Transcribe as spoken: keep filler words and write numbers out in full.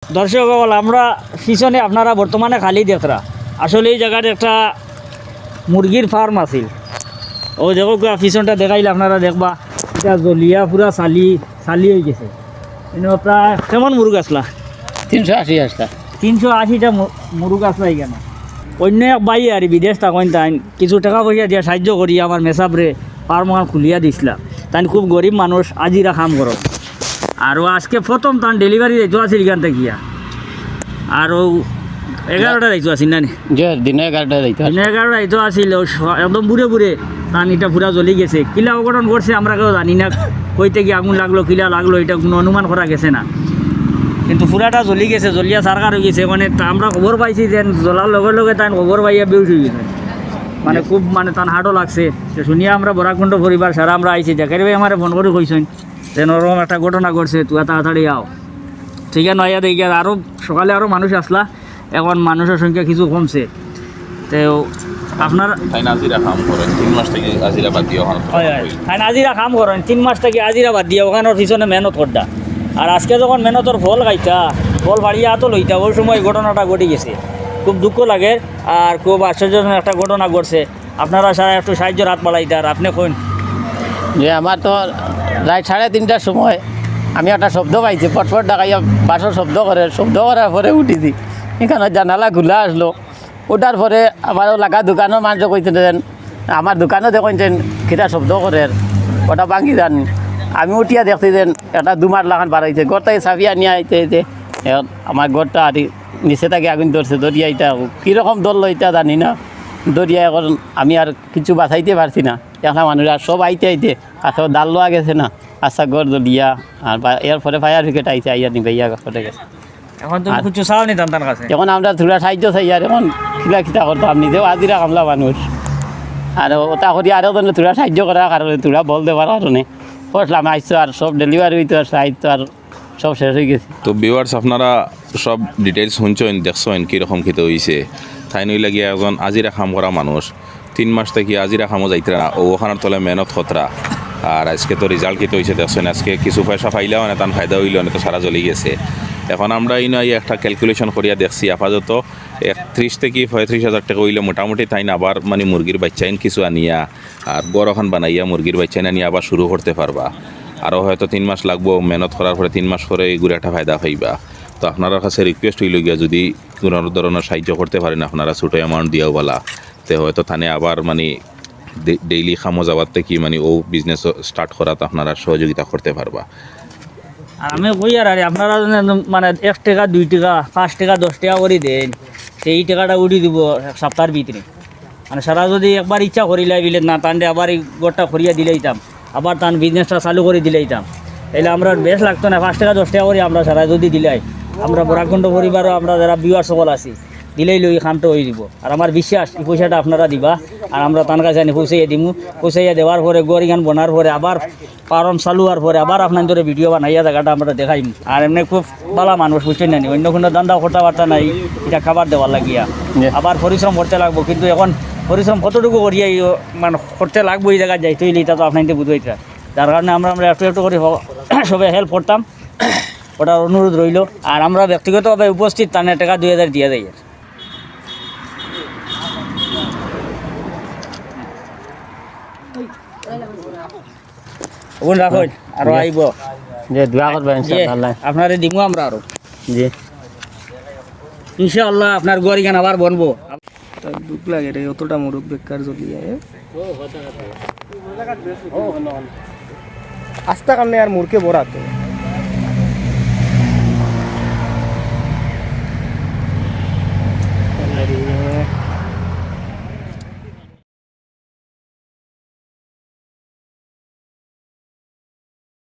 দর্শক অকল, আমরা পিছনে আপনারা বর্তমানে খালি দেখরা, আসলে এই জাগাত একটা মুরগির ফার্ম আছিল। অউ দেখউক্কা, পিছনটা দেখাইলে আপনারা দেখবা, ইটা জ্বলিয়া পুরা ছালি, ছালি অইগেছে। ইনো প্রায় কেমন মুরগ আছলা? তিনশো আশি আছলা। তিনশো আশিটা মু-, মুরগ আছলা ইখানো। অইন্য এক ভাই আর বিদেশ থাকইন, তাইন কিছু টেকা পয়সা দিয়া সাইয্য করি আমার মেসাবরে ফার্ম অখান খুলিয়া দিছলা। তাইন খুব গরিব মানুষ, আজিরা কাম করইন। আর অউ আজকে প্রথম তান ডেলিভারি যাইতো আছিল ইখান থাকিয়া। আর অউ এগারোটা যাইতো আছিল না নি? জি, দিনে এগারোটা যাইতো আছিল। দিনে এগারোটা যাইতো আছিল, অউ স-, একদম বুড়ে বুড়ে তান ইটা পুরা জ্বলি গেছে। কিলা অঘটন ঘটছে আমরা কেউ জানি না, কই থাকি আগুন লাগলো, কিলা লাগলো, ইটা কুনু অনুমান করা গেছে না। কিন্তু পুরাটা জ্বলি গেছে, জ্বলিয়া ছারখার অইগেছে। মানে তা আমরা খবর পাইছি যে জ্বলার লগে লগে তাইন খবর পাইয়া বেহুশ অইগেছে। মানে জি। খুব মানে তান হার্টও লাগছে। তে শুনিয়া আমরা বরাককুণ্ড পরিবার সারা আমরা আইছি, জাকির ভাই আমারে ফোন করি কইছইন যে অরকম একটা ঘটনা ঘটছে, তুরা তাড়াতাড়ি আও। ঠিক আছে, আইয়া দেখি আরো সকালে আরো মানুষ আছলা, এখন মানুষর সংখ্যা কিছু কমছে। তে আপনার তাইন আজিরা কাম করইন, তিন মাস থাকি আজিরা বাদ দিয়া অখানো। হয়, হয়। তাইন আজিরা কাম করইন, তিন মাস থাকি আজিরা বাদ দিয়া অখানোর পিছনে মেহনত কররা। আর আজকে যখন মেহনতর ফল খাইতা, ফল ফাড়িয়া আতো লইতা, অউ সময় ঘটনাটা ঘটি গেছে। খুব দুঃখ লাগের, আর খুব আশ্চর্যজনক একটা ঘটনা ঘটছে। আপনারা সারা একটু সাইয্যর হাত বাড়াইতা, আর আপনে কইন। যে আমার তো রাইত সাড়ে তিনটার সময় আমি একটা শব্দ পাইছি, পটপট ডাকাইয়া বাঁশর শব্দ করের, শব্দ করার পরে উঠিছি। ইখানো জানালা খুলা আছলো, উঠার পরে আমার লাগা দোকানর মানষে কইছইন যেন, আমার দোকানো দেখইন যেন কিতা শব্দ করের, ওটা ভাঙি যান। আমি উঠিয়া দেখছি যেন একটা ধুমার লাখান বারইছে, ঘর থাকি চাবি আনিয়া আইতে আইতে এখন আমার ঘরটা আর নিচে থাকি আগুন ধরছে, ধরিয়া ইটা কিরকম ধরলো ইটা জানি না, ধরিয়া এখন আমি আর কিছু বাঁচাইতে পারছি না। একলা মানুষ আর সব আইতে আইতে, আর সব দাল লওয়া গেছে না, আচ্ছা ঘর জ্বলিয়া, আর বা-, এরপরে ফায়ার ব্রিগেড আইছে, আইয়া নিবাইয়া করে গেছে। এখন তুমি আর কিছু চাও নি তান তান কাছে? এখন আমরা থুড়া সাইয্য চাই, আর এখন কিলা কিতা করতাম, নিজেও আজিরা কামলা মানুষ, আর ওটা করি আরো জনে থুড়া সাইয্য করার কারণে, থুড়া বল দেওয়ার কারণে পৌঁছলাম, আইসো আর সব ডেলিভারি অইতো আর সাইজ তো আর সব শেষ অইগেছে। তো ভিউয়ার্স, আপনারা সব ডিটেইলস হুনছইন, দেখছইন কিরকম কিতা অইছে। তাইন অইলা গিয়া একজন আজিরা কাম করা মানুষ, তিন মাস থাকি আজিরা কামো যাইতরা না, অউ অখানোর তলে মেহনত করতরা। আর আজকে তো রেজাল্ট কিতা অইছে দেখছইন, আজকে কিছু পয়সা পাইলা অনে তান ফায়দা অইলো, অনে তো সারা জ্বলি গেছে। এখন আমরা ইনো আইয়া একটা ক্যালকুলেশন করিয়া দেখছি, আপাতত একত্রিশ থাকি পঁয়ত্রিশ হাজার টেকা অইলে মোটামুটি তাইন আবার মানে মুরগির বাইচ্চাইন কিছু আনিয়া আর ঘর অখান বানাইয়া মুরগির বাইচ্চাইন আনিয়া আবার শুরু করতে পারবা। আরও হয়তো তিন মাস লাগবো, মেহনত করার পরে তিন মাস পরে ইগুর একটা ফায়দা পাইবা। তো আপনারার কাছে রিকোয়েস্ট অইলো গিয়া, যদি কুনু ধরনর সাইয্য করতে পারেন আপনারা, ছোটো অ্যামাউন্ট দিয়াও বালা, তে হয়তো তানে আবার মানে ডে-, ডেইলি কামো যাওয়ার থাকি মানে অউ বিজনেস স্টার্ট করাত আপনারা সহযোগিতা করতে পারবা। আর আমি কইয়ার, আরে আপনারা যদি একদম মানে এক টেকা, দুই টেকা, পাঁচ টেকা, দশ টেকা করি দেইন, তে ই টেকাটা উঠি দিবো এক সাপ্তার ভিতরে। মানে সারা যদি একবার ইচ্ছা করিলাই বিলে না, তানরে আবার ই ঘরটা করিয়া দিলাইতাম, আবার তান বিজনেসটা চালু করি দিলাইতাম, তাইলে আমরার বেশ লাগতো না। পাঁচ টেকা, দশ টেকা করি আমরা সারা যদি দিলাই, আমরা বরাককুণ্ড পরিবারও আমরা যারা ভিউয়ার্স অকল আছি, দিলাইলে ই কামটা অই দিবো। আর আমার বিশ্বাস, ই পয়সাটা আপনারা দিবা, আর আমরা তান কাছে আনি পৌঁছাইয়া দিমু। পৌঁছাইয়া দেওয়ার পরে, ঘর ইখান বনার পরে, আবার ফার্ম চালু অওয়ার পরে আবার আপনাইনতরে ভিডিও বানাইয়া জাগাটা আমরা দেখাইমু। আর এমনে খুব বালা মানুষ, বুঝছইন না নি? অইন্য কুনু ধান্দা করতা পারতা নায়, ইটা খাবার দেওয়ার লাগিয়া। জি। আবার পরিশ্রম করতে লাগবো, কিন্তু এখন পরিশ্রম কতটুকু করিয়া ই, মানে, করতে লাগবো ই জাগাত যাইতে অইলে, ইটা তো আপনাইনতে বুঝবায়তা। যার কারণে আমরা, আমরা একটু একটু করি হ-, সবে হেল্প করতাম, ওটার অনুরোধ রইলো। আর আমরা ব্যক্তিগতভাবে উপস্থিত তানে টেকা দুই হাজার দিয়া যাই। অগুন রাখইন, আরো জি। আইবো। জি, দোয়া করবেন জি, ইনশাআল্লাহ। আপনারে দিমু আমরা আরো। জি। ইনশাআল্লাহ আপনার ঘর ইখান আবার বনবো। তার দুখ লাগে রে, অতটা মুরগ বেকার জ্বলিয়া, এ? আস্তা কারণে আর মুরগে বরাত।